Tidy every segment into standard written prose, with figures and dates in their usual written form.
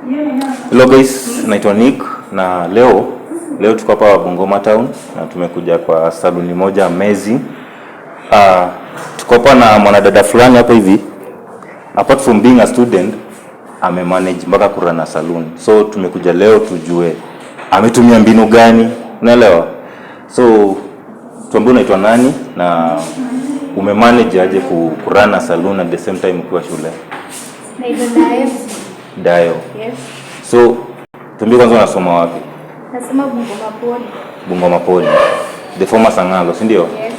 Hello guys, naitwa Nick na leo tuko hapa Bungoma Town na tumekuja kwa saluni moja amazing. Tuko hapa na mwanadada fulani hapa hivi. Apart from being a student, amemanage mpaka kurun saloon. So tumekuja leo tujue ametumia mbinu gani, unaelewa? So tuambie unaitwa nani na umemanage aje kurun saloon at the same time ukiwa shule? Naitwa Dayo. Dayo. Yes. So tuambie kwanza unasoma wapi? Nasoma Bungoma Poly. Bungoma Poly. The former Sangalo, si ndio? Yes.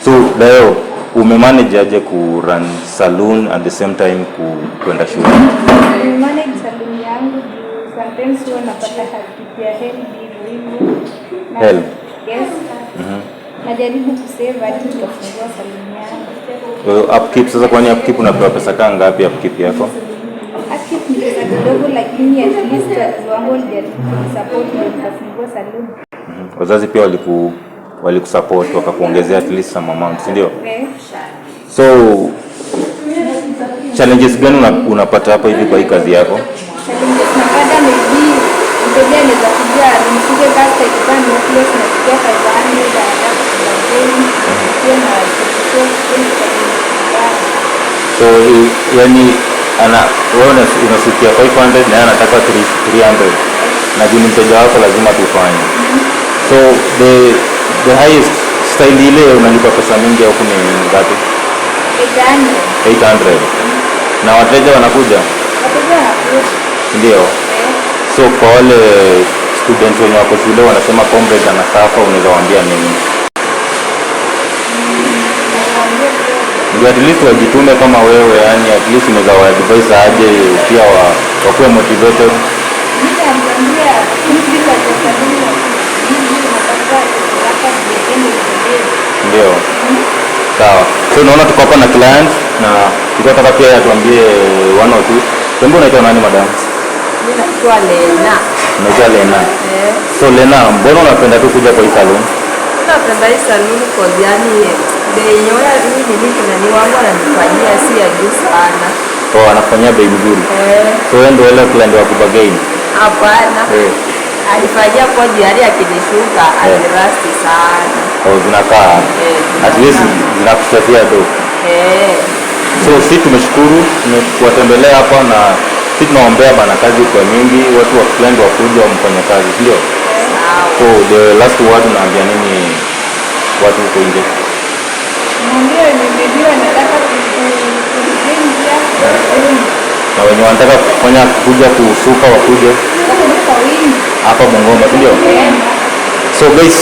So Dayo, umemanage aje ku run saloon at the same time kwenda shule? Nimemanage salon yangu juu sometimes huwa napata upkeep ya HELB hivyo hivyo. HELB? Yes. Najaribu kusave hadi nikafungua salon yangu. Well, upkeep sasa, kwani upkeep unapewa pesa kaa ngapi upkeep yako? Upkeep ni pesa kidogo, lakini at least wazazi wangu walijaribu kunisupport ndio nikafungua salon. Wazazi pia walikusupport wakakuongezea at least some amount, si ndio? Eh. So challenges gani unapata hapo hivi kwa hii kazi yako? Challenges napata, maybe mteja anaweza kuja nimsuke casta ikiwa knotless, nafikia 500, anataka kubargain pia na hiyo ni challenge mbaya. So yani ana wewe unasukia 500 na yeye anataka 300 na juu ni mteja wako lazima tufanye. So the highest style ile unalipa pesa mingi huku ni ngapi? 800. 800. Na wateja wanakuja? Wateja wanakuja. Ndio. Eh. So kwa wale students wenye wako shule wanasema comrade anasuffer, unaweza waambia nini? Nawaambia pia Ndio at least wajitume kama wewe, yani at least unaweza wa advise aje pia wakuwe motivated. Mimi naambia hizi kazi ya saluni hizi unataka unataka ziende ziendelee. Ndio. Sawa. So unaona tuko hapa na client na tulikuwa nataka pia atuambie one or two. Tuambie unaitwa nani, madam? Mimi naitwa Lena. Unaitwa Lena. Eh, So Lena, mbona unapenda tu kuja kwa hii salon? Mimi napenda hii saluni cause yani bei yenyewe hii nini nani wangu ananifanyia si ya juu sana. Oh, anafanyia bei nzuri. Eh, So wewe ndio ile client wa kubargain. Hapana. Eh. Alifanyia kwa jirani akinisuka alirasti sana. Oh, zinakaa. Eh, At least zinakaa. zinakusafia do. Eh, So si tumeshukuru tumekuwatembelea hapa na si tunaombea bana kazi kwa nyingi, watu wa client wakuja wamfanye kazi, si ndio? Sawa. So the last word, unaambia nini watu huko nje? Mwambie wenye maybe wanataka kujoin pia. Na wenye wanataka kufanya kuja kusuka wakuje Wakuje kwa wingi. Hapa Bungoma, si ndio? Eh. So guys,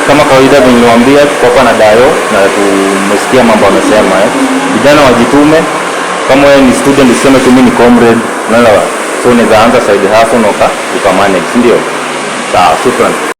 kama kawaida venye niwaambia, tuko hapa na Dayo na tumesikia mambo amesema, eh. Vijana wajitume. Kama wewe ni student useme tu mimi ni comrade, unaelewa? So unaweza anza side hustle na uka manage, si ndio? Sawa, shukran.